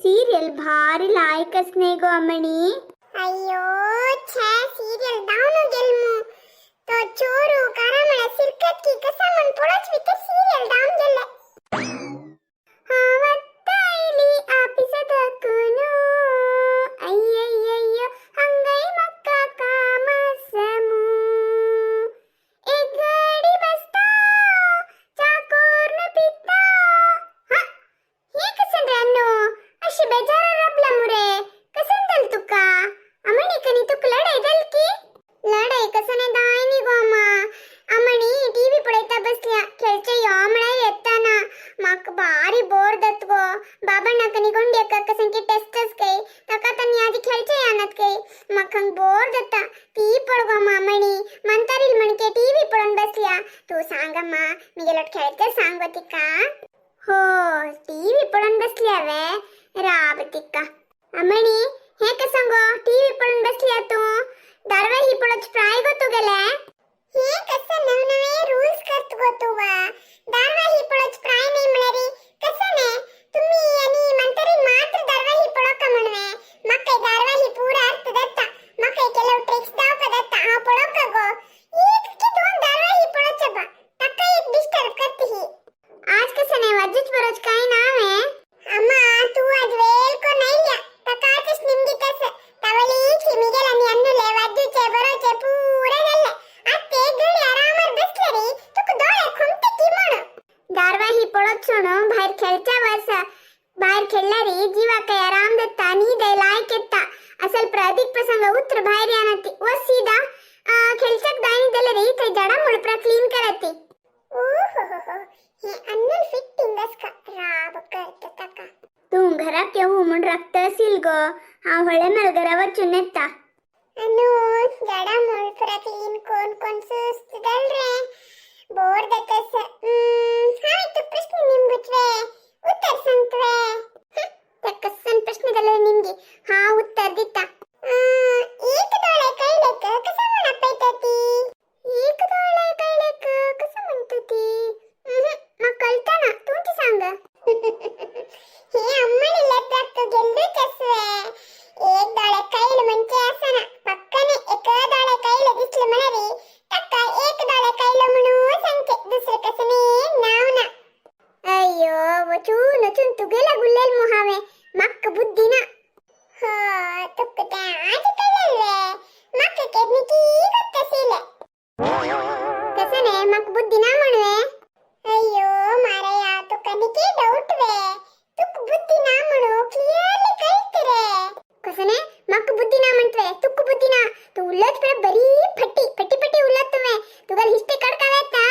Serial भारी लायक असने गो अम्मणी. अय्यो छे, सीरियल दावनु गेलमु तो चोरू कारामळ सिरकत की कसा म्हण पळोच भितर सीरियल दावन गेले. हावत्तायली आपिसदकुनु अय्यय्यो हंगई मक्का कामसमु एक गडी बसता चाकोरन पित्ता. हा, हे कसन रे अन्नू, अशी बेजार रबला मुरे, कसन दल तुका अमणी कनी तुक लढाई दल की लढाई कसने दायनी गो अम्मा. अमणी टीव्ही पळयता बसल्या, खेळचे यो म्हळ्यार येताना म्हाका भारी बोर जात गो. बाबांना कनी गुंड्याक कसं की टेस्टच काय ताका तांणी आजी खेळचे यानात काय, म्हाका बोर जाता. ती पळ गो मामणी मंतारील म्हणके टीव्ही पळोवन बसल्या. तू सांग अम्मा, मी गेलो खेळचे सांग गो तिका. हो, टीव्ही पळोवन बसल्या वे, राब तिका. अमणी, हे कसं गो टीव्ही पळोवन बसल्या तू? धारावाही पळोवच प्राय गो तू गेले. हे कसं नवनवे रूल्स करत गो तू वा. धारावाही पळोवच प्राय नाही म्हळ्यारी कसं ने? तुम्ही आणि मंतरी मात्र धारावाही पळोवका म्हणवे? माका धारावाही पुरा अर्थ दत्ता, माका ಕೆಲವು ट्रिक्स दावका दत्ता, हांव पळोवका गो? एक की दोन धारावाही पळोवचे बा, ताका एक डिस्टर्ब करती ही. आज कसं नाही वाजूच बरोच काय नाव आहे? अम्मा, तू आज वेळ को नाही ताका आजच निमगी तस तवली मिगेल आणि अन्नुले वाजूचे बरोचे पुरे झाले. आत्ते घडी आरामात बसले रे, तुक डोळे खुमते की म्हण. धारावाही पळत सोडून बाहेर खेळच्या वर्स बाहेर खेळणारी जीवाक आराम दत्ता, नीद लायक येता. असल अधिक प्रसंग उत्र बाहेर यानती व सीधा खेळच्याक दायनी दिले रे थंय झाडा मुळप्रा क्लीन करती. ओ हो हो हो, हे अन्नुल फिटिंग का राब करत ताका. तू घराक येऊ म्हण रक्त असील गो, हांव व्हडले मेल घरा वचून येता. अनु, झाडा मुळप्रा क्लीन कोण कोण सुस्त दल रे, बोर जातस. हांव एक प्रश्न निमगुचवे, उत्तर सांगतवे. त्या कसन प्रश्न दिले निमगी, हा उत्तर दिता. एक दोळे कळलेक कसं म्हण आपयता ती? एक दोळे कळलेक कसं म्हणतो ती? मग कळता ना, तूच सांग. हे अम्मणी लेत्राक गेल्लूच असवे. एक दोळे कळलं म्हणजे असं ना, पक्कने एक दोळे कळलं दिसलं म्हणारी ताका एक दोळे कळलं म्हणून सांगते, दुसरं कसं नाही नाव ना. अय्यो, वचून वचून तुगेला गुल्लेल मुहावे, मक्क बुद्धी ना. हो, तुक ते आज कळलं मक्क केदनी की गोत्तसील. कसं नाही मग बुद्धी ना म्हणवे? अय्यो मारया, तुका निके डाऊट वे? तुक बुद्धी ना म्हणू क्लिअरली कळत रे. कसं नाही मग बुद्धी ना म्हणतोय? तुक बुद्धी ना, तू उलट पे बरी फट्टी फट्टी फट्टी उलट तुम्ही, तुला हिस्टे कडकावेता.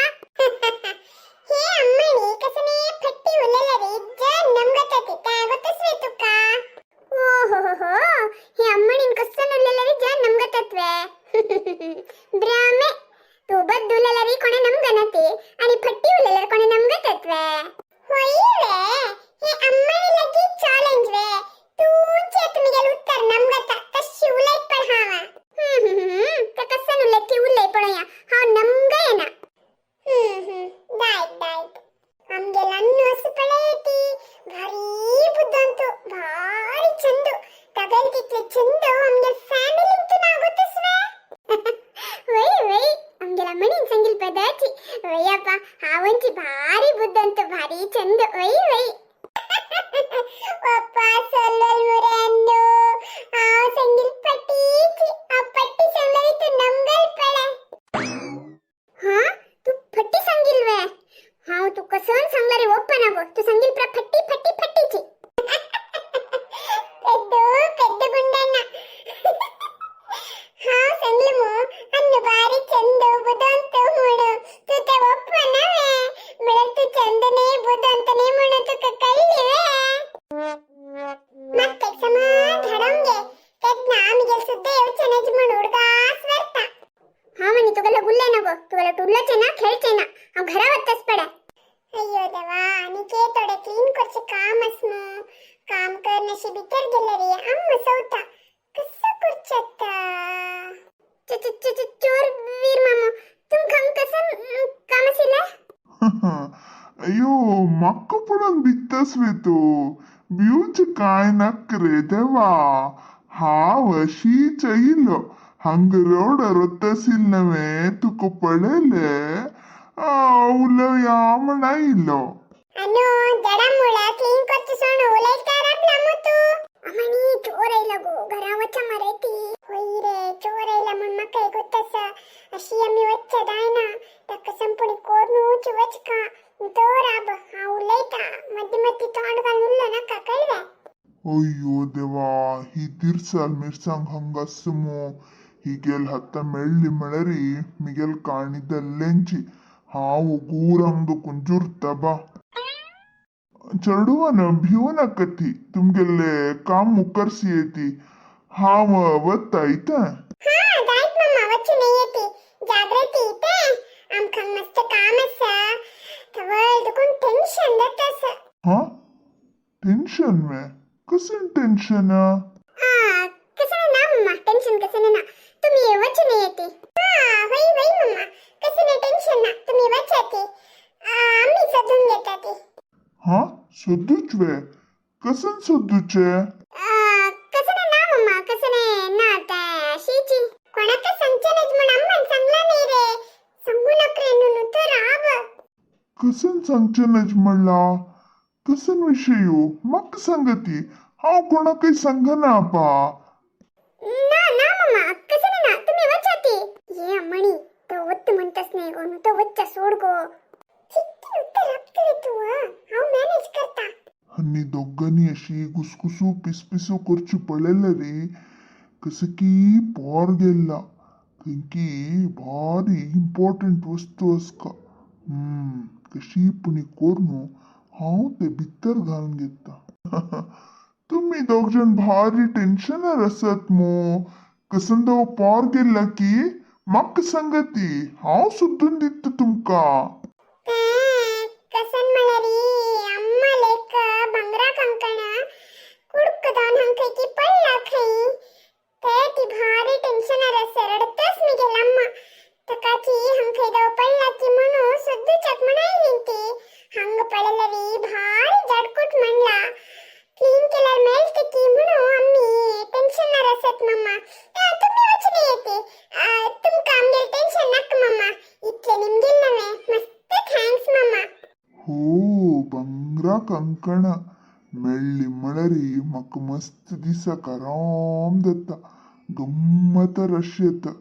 हे अम्मणी, कसं नाही फट्टी उलला रे जन नमगत त्या गोतसवे तुका. ओ हो हो हो, हे अम्मणीन कसं उललेलं रे जन नमगतत्वे. ब्रामे, तू बद्द उललेलं रे कोणे नमगनती आणि फट्टी उललेलं कोणे नमगतत्वे. होय वे, हे अम्मणी लगी चॅलेंज वे, तूच मिगेल उत्तर नमगत तशी उलट पण हावा. हम्म हम्म हम्म, त्या कसं उलट की उलय पळया, हा नमग येना. हम्म हम्म दायत दायत, आमगेल अन्नु असं पळयती भारी बुद्धांतु, भारी चंदू, तगल तितले चंदू आमगेल फॅमिली ना गोतसवे. वೈ वೈ, आमगेला मणीन सांगिल पदाची वैयप्पा, हावंची भारी बुद्धांत, भारी चंद, वै वै. पप्पा सोल्लल मुरे अन्नु, हांव सांगिल पट्टीची, आ पट्टी सांगल्यारी तू नमगल पळे. हा, तू फट्टी सांगिल वे? हांव तू कसन सांगला रे ओप्पा ना गो, तू सांगिल प्र फट्टी फट्टी फट्टीची. पेद्दू पेद्द गुंडಣ್ಣ, हांव सांगले मु अन्नु भारी चंद बुदंत म्हणू, तू ते ओप्पा नव्हे म्हळ्यार तू चंद न्ही बुदंत न्ही म्हणून तुका कळ्ळी वे? मक्केक समान धाडोंगे तेन्ना मिगेल सुद्धा येवचें म्हण उडगास व्हरता. हा म्हणी तुगेला गुल्ले ना गो, तुगेला टुल्लचे ना खेळचे ना, हांव घरा वत्तच पडे. अय्यो देवा, आनीके थोडे क्लीन करचे काम आसमू, काम कर नशी भितर गेले रे अम्मा सवता, कसं करचें? चोर वीर मामू, तुमकां कसं काम आशिल्लें? अय्यो, मक्क पडून बित्तसवे तू. भिवचें कांय नाका रे देवा. हांव अशीच येयलो हांगा रोडार वता नव्हे तुका पळयलें, उलोवया म्हण आयलो. अनु जडा मुळा क्लीन करचो सोण उलयता राबला मू तूं. अमणी चोर आयला गो, घरा वचा मरे ती. होय रे, चोर आयला म्हण म्हाका गोत्तासा. अशी आमी वच्चा जायना, ताका संपूर्ण कोरून वचका तो राब. हांव उलयता, मदीं मदीं तोंड घालून उल्लो नाका, कळ्ळें? अय्यो देवा, ही तिरसाल मिरसांग हांगा आसा मू. हिगेल हाता मेळ्ळी म्हळ्यार मिगेल काणी दल्लेंची. हांव गूर हांग दुखून जुरता बा. चेडवान भिवू नाका ती, तुमगेले काम मुकरसी येती. हांव वता इतें. हा जायत मम्मा, वचून येती. जागृती ते आमकां मस्त काम आसा, तवळ दुखून टेन्शन जाता. हा, टेन्शन मे? कसं टेन्शन? हा, कसं ना मम्मा, टेन्शन कसं ना, तुम्ही वचून येते. हा होय होय मम्मा, कसं नाही टेन्शन ना, तुम्ही वचाते, आम्ही सजून घेता ते. हा, सोदूच वे? कसं सोदूचे? कसं ना मम्मा, कसं नाही ना, त्या अशीची कोणाक सांगचे नाही म्हण अम्मान सांगला नाही रे. सांगू नका रे नुनू तर राब. कसं सांगचे नज म्हणला? कसन विषय म्हाका सांगती, हांव कोणाकय सांगना आपा. ना ना मम्मा, कसं ना, तुम्ही वचाते. ये अम्मणी तो ಒತ್ತು म्हणतस नाही गो, तो वच्चा सोड गो. चिट्टी उत्तर राबतरे तू. हांव मॅनेज करता. आनी दोगांनी अशी गुसगुसू पिसपिसू करची पळयलें रे, कसं की पोर गेल्ला खंयकी भारी इम्पॉर्टंट वस्तू आसका. कशी पुणी करून हांव ते भितर घालून घेता. तुमी दोग जाण भारी टेन्शनार आसात मू. कसं दो पोर गेल्ला की म्हाका सांगती, हांव सोदून दिता तुमकां. कसन म्हळ्यार अम्मा लेक भांगरा कंकण कुडक जावन हांग की पडला खंय, ते ती भारी टेन्शनार आसा. रडतच मिगेल अम्मा. तकाची हांग खंय दव पडला की म्हणून सोदूच्याक म्हण आयली ती. हांग पडलेली भारी जडकूट म्हणला, क्लीन केल्यार मेळटा की म्हणून आम्ही टेन्शनार आसात मम्मा. तुमी वचून येते, तुमकां आमगेल टेन्शन नाका मम्मा. इतले निमगेल नव्हे, मस्त thanks मम्मा. हो, भांगरा कंकणां मेळ्ळी म्हळ्यार म्हाका मस्त दिसाक आराम जाता, गम्मत रश येता.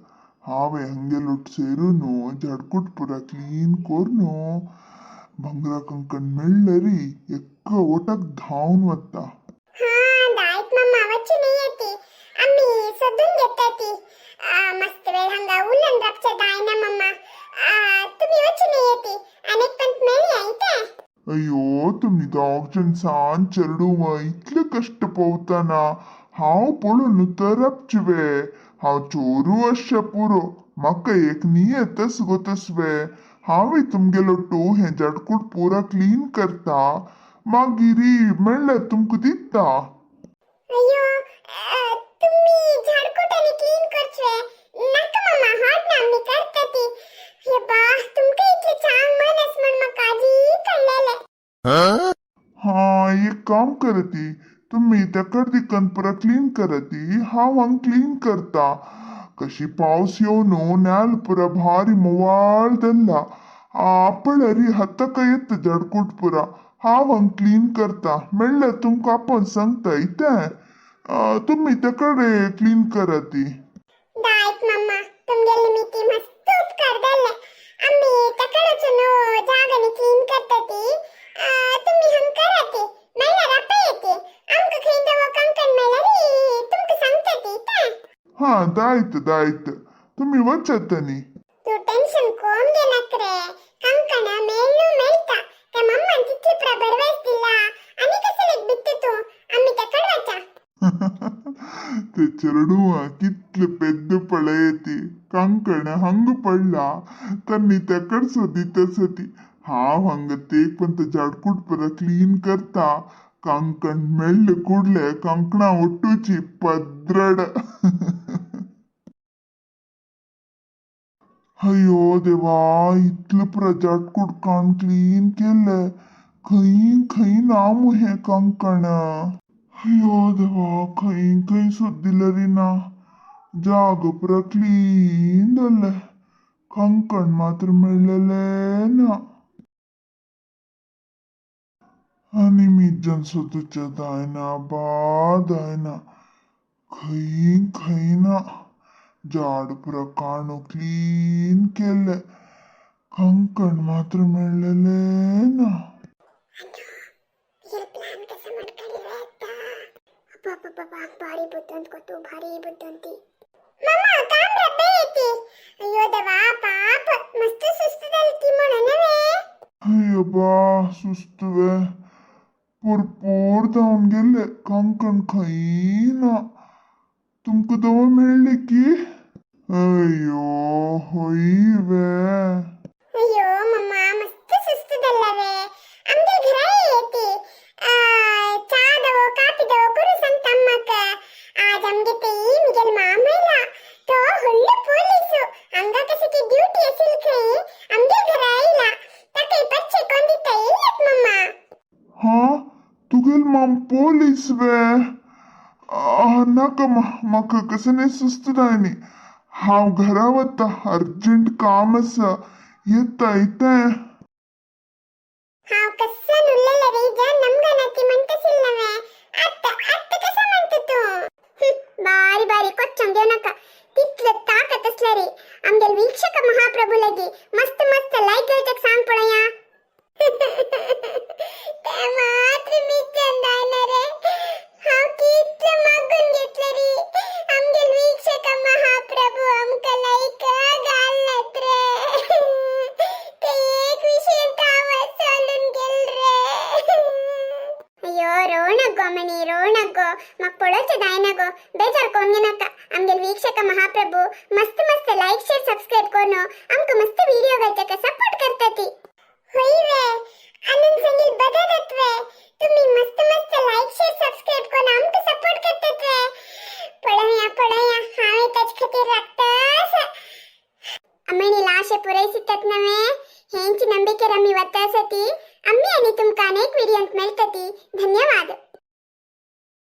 हांवें हांगेलोट सेरून झाडकूट पुरा क्लीन करून भांगरा कंकण मेळ्ळरी एक्क ओटाक धांवन वता. हा दायत मम्मा, वचून येते, आम्ही सोदून घेता ती. मस्त वेळ हांगा उलन राबच्या जायना मम्मा. तुम्ही वचून येते, अनेक पंत मेळया इथे. अय्यो, तुमी दोग जाण सान चेडूं इतले कश्ट पवतना हांव पळोवन तर राबचे वे? हांव चोरू आसच्या पुरो, म्हाका एक न्ही येतस गो तसवे. हांवूय तुमगेलो टू हें झाडकूट पुरा क्लीन करता, मागीर मेळ्ळ्यार तुमकां दिता. अय्यो, तुम्ही झाडकूट आणि क्लीन करचे नाका मम्मा, हाड ना, आम्ही करता ती. हे बा, तुमका इतले चांग मन आस म्हण म्हाका आजी कळ्ळेलें. हा, एक काम करती, तुम्ही तेकड दिकन पुरा क्लीन करती, हांव हांग क्लीन करता. कशी पावस येवन नेल पुरा भारी मोवाळ जाल्ला, पळयरी हाताक येता झाडकूट पुरा. हांव हांग क्लीन करता, मेळ्ळ्यार तुमकां आपोवन सांगता इतें. तुमी तेकडे क्लीन कराती. दायत मम्मा, तुमगेले निमित्ती मस्त उपकार जाल्ले. आम्ही तेकड वचून जागांनी क्लीन करता ती, तुम्ही हांग कराती. मेळ्ळ्यार आपय येते. आमकां खंय दवो कंकण मेळ्ळ्यार तुमकां सांगता ती इतें. हा दायत दायत, तुमी वचात न्ही. तूं टेन्शन कोण घेनाक रे, कंकण मेळ्ळू मेळटा. त्या मम्मान तितली पुरा बरवायस दिला, आनी कसलेक बित्त तूं? आमी तेकड वचा. ते चेडूं कितले पेद्द पळयती, कंकण हांग पडला तन्नी तेकड सोदीत आसा ती. हांव हांगा तेक पण ते झाडकूट पुरा क्लीन करता, कंकण मेळ्ळे कुडले कंकणां ओट्टूची पद्रड. अय्यो देवा, इतलें पुरा झाडकूट काण क्लीन केल्लें. खंय खंय ना मु हें कंकण. अय्यो देवा, खंय खंय सोद्दिलें री ना. जागो पुरा क्लीन जाल्लें, कंकण मात्र मेळ्ळेलें ना. आनी मिज्जन सोदूचें जायना बा, जायना, खंय खंय ना. झाड पुरा काणू क्लीन केल्लें, कंकण मात्र मेळ्ळेलें ना. मिगेल प्लान कसं ಮಾಡ್ಕೊಂಡಿವೆ ಅತ್ತ. ಅಬ್ಬಬ್ಬಬ್ಬ, ಭಾರಿ ಬುದ್ಧಂತ ಗೊತ್ತು, ಭಾರಿ ಬುದ್ಧಂತಿ. ಮಮ್ಮ ಕಾಮ್ ರಬ್ಬೆ ಐತಿ. ಅಯ್ಯೋ ದವಾ, ಪಾಪ ಮಸ್ತ್ ಸುಸ್ತದಲ್ಲಿ ಮೊಣನವೇ. ಅಯ್ಯಬ್ಬಾ, ಸುಸ್ತುವೆ. पोर धांवन गेल्ले, कंकण खंय ना. तुमकां दवा मेळ्ळी की? अय्यो, हय वे? ಅಯ್ಯೋ ಮಮ್ಮ, ಮಸ್ತ್ ಸುಸ್ತದಲ್ಲವೇ. ಅಮ್ಗೆ घರ ಐತಿ, ಚಾದವೋ ಕಾಪಿದವೋ ಕುರು ಸಂತಮ್ಮಕ. आज आमगे ते मिगेल मामायला तो होडलो पोलीसु, हंगा कसे ड्युटी असेल खंय, आमगे घरा आयला, ताका पच्चे कोण दिता येयत मम्मा. हा, तुगेल माम पोलीस वे? नाका, म्हाका कसं नाही सुस्त जायनी. हांव घरा वता, अर्जंट काम आसा. येता येता. हांव कसं नुल्लेले रे, जर नमगनती म्हणतसील नव्हे. आत्ता आत्ता कसं म्हणतो तू? बारी बारी कोच्चंग घेऊ नका. तितलं ताकद असलं रे आमगेल वीक्षक महाप्रभू लगी मस्त मस्त लाईक घालच्याक सांग पळया. ते मात्र मिचन जायना रे. हांव कितलं मागून घेतलं रे, आमगेल वीक्षक महाप्रभू आमकां लाईक घालनात रे. ते एक विषय आवाज चालून गेल रे. अय्यो, रोणगो अमणी, रोणगो. मग पळोवचें जायना गो. बेजार कोण घेनाका. आमगेल वीक्षक महाप्रभू मस्त मस्त लाईक शेअर सबस्क्राईब करून आमकां मस्त व्हिडिओ घालच्याक सपोर्ट करता ती. होय वे, आणून सांगील बदलत वे. तुम्ही मस्त मस्त लाईक शेअर सबस्क्राईब करून आमकां सपोर्ट करतात वे. पळोवया पळोवया, हांवें ताचे खातीर राखतास. अम्मणी लाशे पुरयसितात नव्हे, हेंची ನಂಬಿಕೆ रम्मी वत्तासती. अम्मी आणि तुमका अनेक व्हिडिओत मेळटती. धन्यवाद.